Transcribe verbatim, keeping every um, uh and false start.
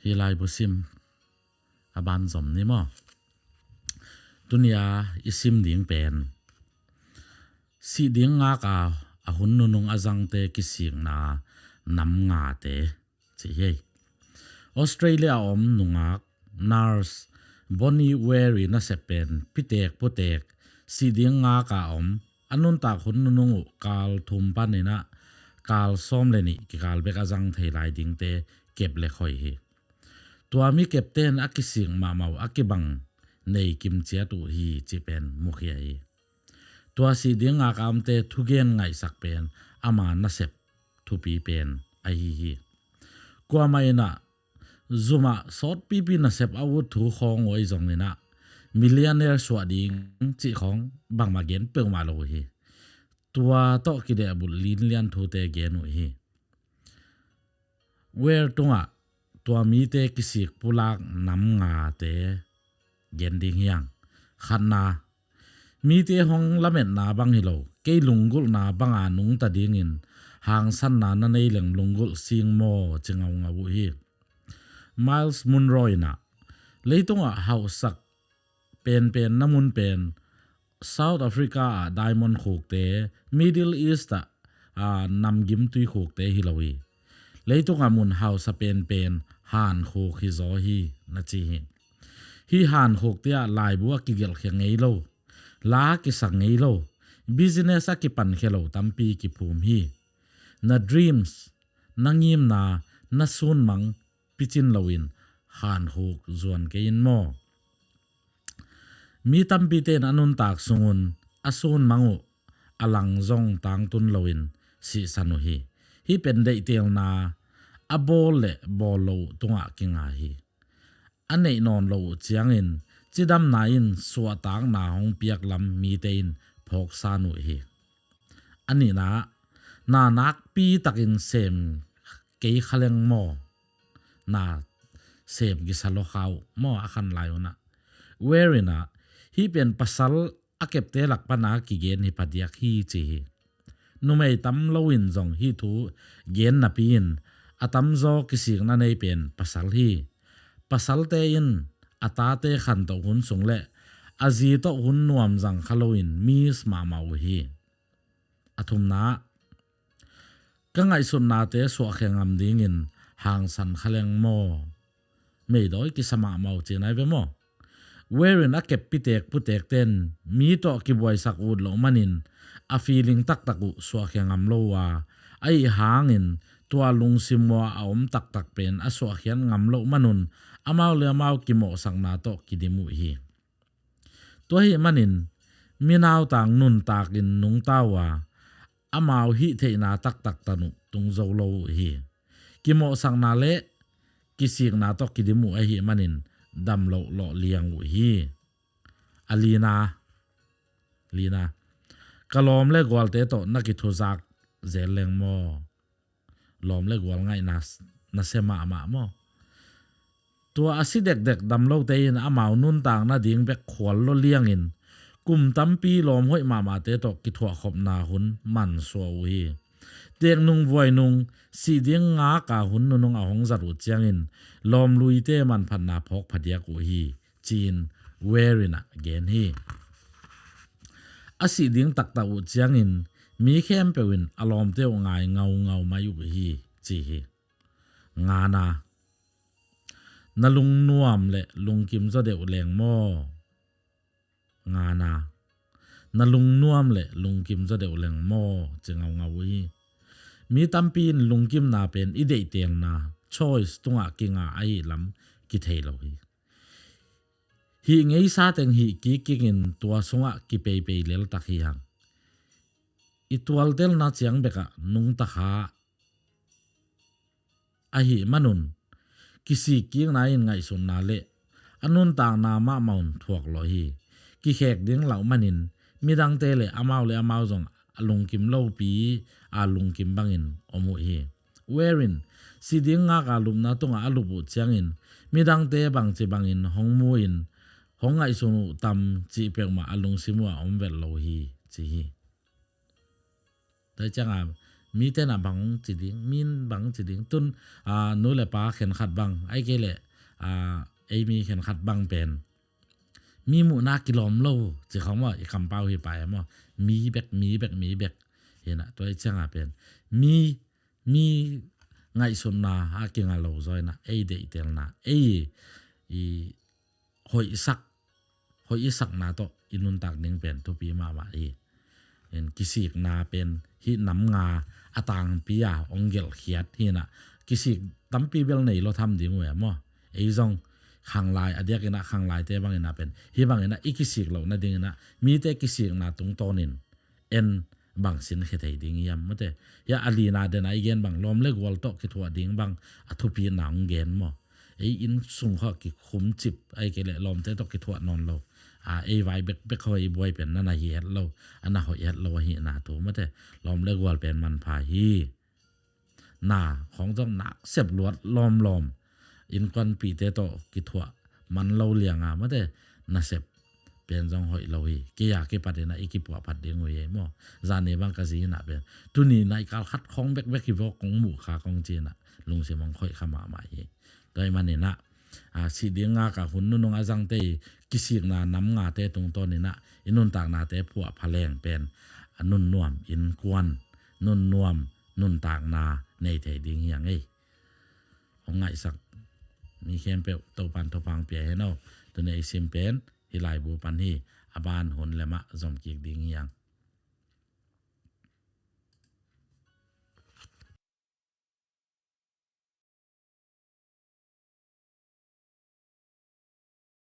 Hih laibu sim a banzom ni maw? Tunia i sim ding pen sih ding ngaka a hun nunung a zangte kisikna nam ngate ci hi. Australia a om nungak nurse Bonnie Ware i nasep pen pitek putek sih ding ngaka a om a nuntak hun nunung uh kal thum panin ah kal sawm le nih kikal bek a zang thei lai dingte kep le khoi hi. Tua mi kepten a kisik mahmah uh a kibang nei kimciat uh hi ci pen mukhia hi. Tua sih ding ngaka omte thugen ngaihsak pen ama nasep thupi pen ahi hi. Kuamah in ah zumah sawtpipi nasep a ut thu khawng uh ahi zongin ah millionaire suah ding cih khawng bangmah gen peuhmah lo uh hi. Tua tawh kidehbulh linlian thute gen uh hi. Ware tungah tua mite kisik pulak nam ngate gen ding hiang. Khatna, mite hong lametna bang hi lo, kei lunggulhna banga nungta dingin hangsanna na nei leng lunggulh sing maw ci ngaungau uh hi. Myles Munroe in ah leitungah hauhsak penpen na mun pen South Africa ah diamond khukte, Middle East ah, ah, namgim tui khukte hi lo hi. Leitungah mun hausa penpen han khuk hi zaw hi na ci hi. Hih han khukte ah laibu a kigelhkhia ngei lo, la a kisak ngei lo, business a kipankhia lo tampi kiphum hi. Na dreams, na ngimna, na sunmang picin loin han khuk zuan kei in maw? Mi tampi ten a nuntak sungun a sunmang uh a lang zong tangtun loin sihsan uh hi. Hih pen deihtelna a bawl le bawl lo uh tungah kinga hi. A neih nawn lo uh ciangin cidamna in suahtakna hong piak lam mite in phawksan uh hi. A nihna, na nakpi takin sem kei kha leng maw? Na sem kisa lo kha uh maw a khan lai un ah? Ware in ah hih pen pasal a kepte lak pana kigen hi phadiak hi ci hi. Numei tam lo in zong hih thu gen napi in a tamzaw kisikna nei pen pasal hi. Pasalte in a tate khantoh hun sung le a zi tawh hun nuam zang kha loin miss mahmah uh hi. A thumna, ka ngaihsutnate suahkhia ngam dingin hangsan kha leng maw? Meidawi kisa mahmah uh ci nai ve maw? Ware in a kep pitek putekten mi tawh kibuaisak ut loh manin a feeling taktak uh suahkhia ngam lo uh a, ahi hangin tua lungsim uh a om taktak pen a suahkhiat ngam loh manun amau le amau kimawhsakna tawh kidim uh hi. Tua ahih manin minautang nuntakin nungta uh a, amau hih theihna taktak tan uh tung zo lo uh hi. Kimawhsakna le kisikna tawh kidim uh ahih manin damloh lawh liang uh hi. A lina, lina, ka lawm le gualte tawh na kithuzak zel leng maw? Lawm le gual ngaihna s-, na sia mahmah maw? Tua a si dekdek damlote in amau nuntak nading bek khual lo liangin kum tampi lawm hoih mahmahte tawh kithuahkhopna hun mansuah uh hi. Teknung vuainung sih ding ngaka hun nunung a hong zat uh ciangin lawmluite manphatna phawk phadiak uh hi, ci-in Ware in ah gen hi. A sih ding taktak uh ciangin mi khempeuh in a lawmte uh ngai ngaungau mai uh hi, ci hi. Ngana, na lungnuam le lungkim zaw deuh leng maw? Ngana, na lungnuam le lungkim zaw deuh leng maw? Ci ngaungau uh hi. Mi tampi in lungkimna pen i deihtelna, choice, tungah kinga ahi lam kithei lo hi. Hih ngeisa teng hih kikkikin tua sungah kipeipei leltak hi hang. I tualtelna ciang bekah nungta kha ahih manun kisikkikna in ngaihsutna le a nuntakna mahmah un thuak lawh hi. Kikhek ding lauh manin midangte le amau le amau zong a lungkim lopi a lungkim bangin om uh hi. Ware in sih ding ngaka lupna tungah a lup uh ciangin midangte bangci bangin hong mu-in hong ngaihsun uh tam cih peuhmah a lungsim uh a om vet lo hi, ci hi. Tua ciangah Mite na bang ci ding, min bang ci ding, tun a, nu le pa khen khat bang, ai kei le a, ei mi khen khat bang pen mi muhna kilawm lo ci khawng maw, i kampau hi pai maw? Mi bek, mi bek, mi bek. Hina tua i cianga pen mi mi ngaihsutna a kinga lo zaw ina, ei deihtelna, ei i hoihsak, hoih i sakna tawh i nuntak ding pen thupi mahmah hi. Kisikna pen hih nam nga a tangpi a ong gelhkhiat hina, kisik tampi bel nei lo tham ding uh e maw? Ei zong khanglai a diak ina, khanglaite bang ina pen hih bang ina i kisik lohna ding ina, mite kisikna tungtawnin en bang sin khe thei ding hiam mate? Hia a lina dena i gen bang lawm le gual tawh kithuah ding bang a thupina hong gen maw? Ei inn sung khaw kikhum cip ai kei le lawmte tawh kithuah nawn lo a, ei vai bekbek khaw i buai pen na na hi het lo, a na hoih het lo ahina thu mate? Lawm le gual pen manpha hi. Na khawng zong nak sep luat lawmlawm, innkuanpihte tawh kithuah man lo lianga mate, nasep pen zong hoih lo hi. Kei a kipat ina i kipuah phat ding uh hi maw? Zani bang ka zi ina pen tuni naikal khat khawng bekbek hi vawk kong muh kha kong ci ina lungsim hong khoih kha mahmah hi. Tua i man ina a, sih ding ngaka hun nunung a zangte i kisikna nam ngate tungtawn ina i nuntaknate phuah phaleng pen a nunnuam innkuan, nunnuam nuntakna nei thei ding hiang ei. Hong ngaihsak mi khempeuh Topan thupha pia hen aw. Tuni ei sim pen hih laibu pan hi. A ban hun le mah zom kik ding hiang.